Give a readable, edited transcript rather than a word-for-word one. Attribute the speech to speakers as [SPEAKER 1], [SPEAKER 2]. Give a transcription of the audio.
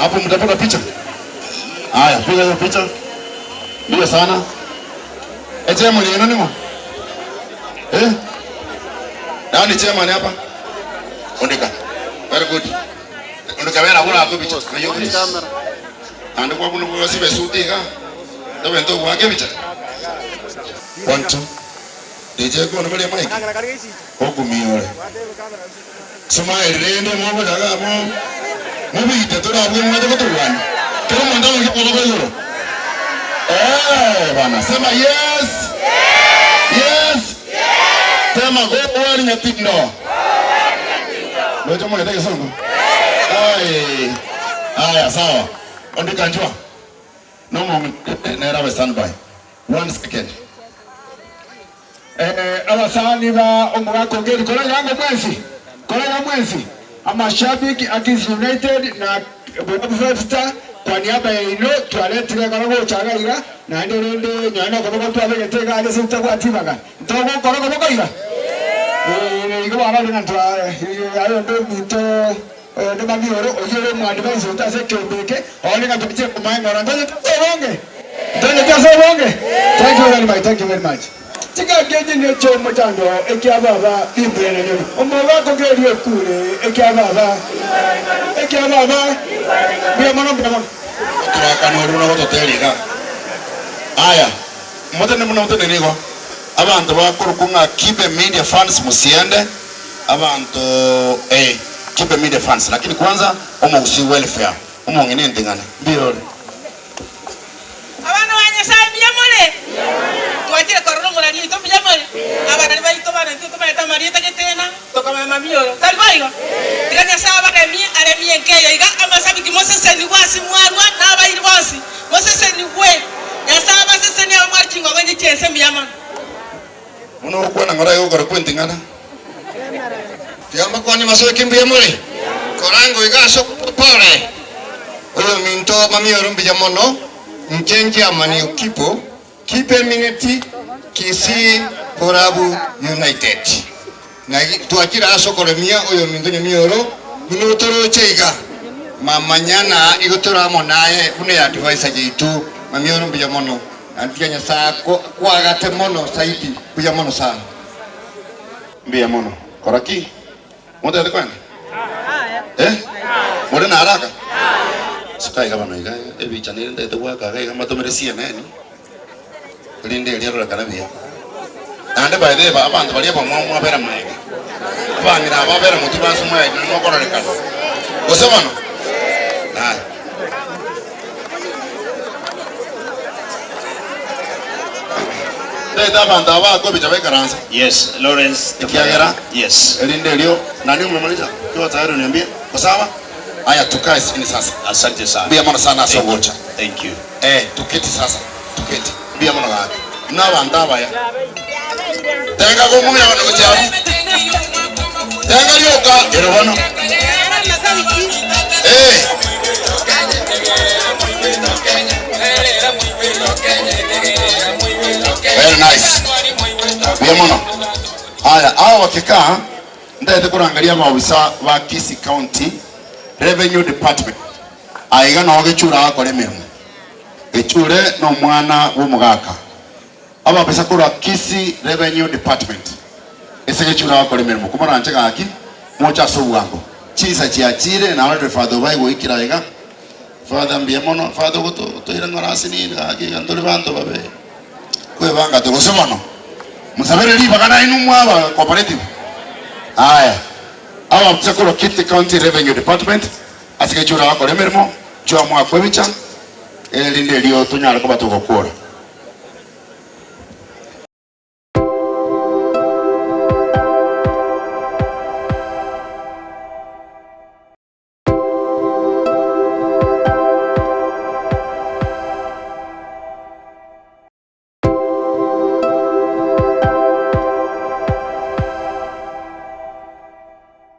[SPEAKER 1] Hapo mtapata picha. Haya, piga hiyo picha. Mbio sana. Eh, chairman yenu ning'o? Eh? Nani chairman hapa? Ondika. Very good. Ondika bera bura ako picha. Hiyo picha. Ande kwa kuno kwa sibe suti iga. Tobe ndo gwake picha. One two. DJ kono bari mic. Ogumiore. Smile rende mogochaga amo mobite tore abwo mwache gotorwania. Kera omonto amoke koboko igoro. Eh bana sema yes. Yes. Sema go well Nyatindo. Ndoche omogete egesongo? Ai. Aya sawa. Onde kanchwa. Nomong'ina nere abe standby. One second.
[SPEAKER 2] Abasani ba omogaka onge eri kora iga mwensi, kora iga mwensi, amashabiki a Kisii United na Borabu Five Star kwa niaba yaino twaretire ekero gocha iga iga naende rende nonye nokoboko twabegete iga aria ase totabwati ibaga ntogokora okoboko iga igo bono rende ntwa aye onde ominto oyonde mambia ore oyio ore omoadvise oito ase ekeombe eke one ng'a twachire komoa eng'ora ntonyete ase obonge ntonyete ase obonge thank you very much thank you very much. Chingaki echi nech'omochando ekia baba rimbuya-na-nyoni, omogaka okeria ekure ekia baba, ekia baba, mbuya mono, mbuya mono.
[SPEAKER 1] Otorakane oria buna gototeria iga. Aya, motene buna motene nigo abanto bakorokwa ng'a Kibe Media Fans musiende, abanto eh, Kibe Media Fans, lakini kwanza omogusii welfare, omong'ina enting'ana, mbuya ore.
[SPEAKER 3] Abana ba Nyasae, mbuya more? Twachire korora omorari oito, mbuya more? Abarari baito bana intwe tomaete amarieta getena, tokamanya mamioro, tari boigo? Tiga Nyasae abaremie, aremie enka eye iga, amasabiki mosesenigwe ase mwarwa na abairi bonsi, mosesenigwe. Nyasae abasesenie aba mware chingongo inye chi'ense, mbuya mono.
[SPEAKER 1] Buna ogokwana ng'ora iga ogokora kwenting'ana.
[SPEAKER 4] Tiga mbakwanie masoki mbuya more, korangwa iga ase opore. Oyominto mamioro mbuya mono, inche nchiamani Okipo, Kipe emineti, Kisii Borabu United. Na twachire ase okoremia oyominto nyamioro buna otoroche iga, mamanyana igo tore amo naye buna eadvisor yaito, mamioro mbuya mono. Naende tiga Nyasae akwagate mono zaidi, mbuya mono sana.
[SPEAKER 1] Mbuya mono. Kora ki? Motagete kogenda? Eh? More na haraka? Suka iga bono iga ebicha nere ntagete goaka iga iga mbatomere CNN erinde eria erorekane buya. Naende by the way abanto baria abamwamu mwabera maega. Abang'ina aba babera motwe base mwaye naende mokororekana. Gose bono? Haya. Ntagete abanto aba baakwe ebicha baikaranse.
[SPEAKER 5] Yes, Lawrence
[SPEAKER 1] Ekiagera
[SPEAKER 5] tafadhali. Yes.
[SPEAKER 1] erinde erio nani umemaliza ukiwa tayari uniambie ko sawa haya tukae chini sasa
[SPEAKER 5] Asante sana.
[SPEAKER 1] mbuya mono sana ase
[SPEAKER 5] Thank you.
[SPEAKER 1] ogocha
[SPEAKER 5] Thank you.
[SPEAKER 1] eh tuketi sasa tuketi mbuya mono gaki buna abanto abaya tenga gomuya bono gochia abwo tenga rioka ero bono eh Very nice. Mbuya mono. Aya, aba bakekaa ntagete korangeria abaofisa ba Kisii County Revenue Department. Aiga noo Gechure agakora emeremo. Gechure nomwana bw'omogaka. Abaofisa korwa Kisii Revenue Department ase Gechure agakora emeremo. Komoranche gaki moche ase obwango. Chinsa chiachire narorire Father Obae goikera aiga. Father mbuya mono Father ogotoira ng'ora ase nini gaki iga ntore banto babe kwebanga te gose bono mosabere ribaga nainwe mwaba cooperative aya ababusa korwa Kitui County Revenue Department ase gechura bakora emeremo chwa mwakwa ebicha erinde erio tonyare koba togokwora.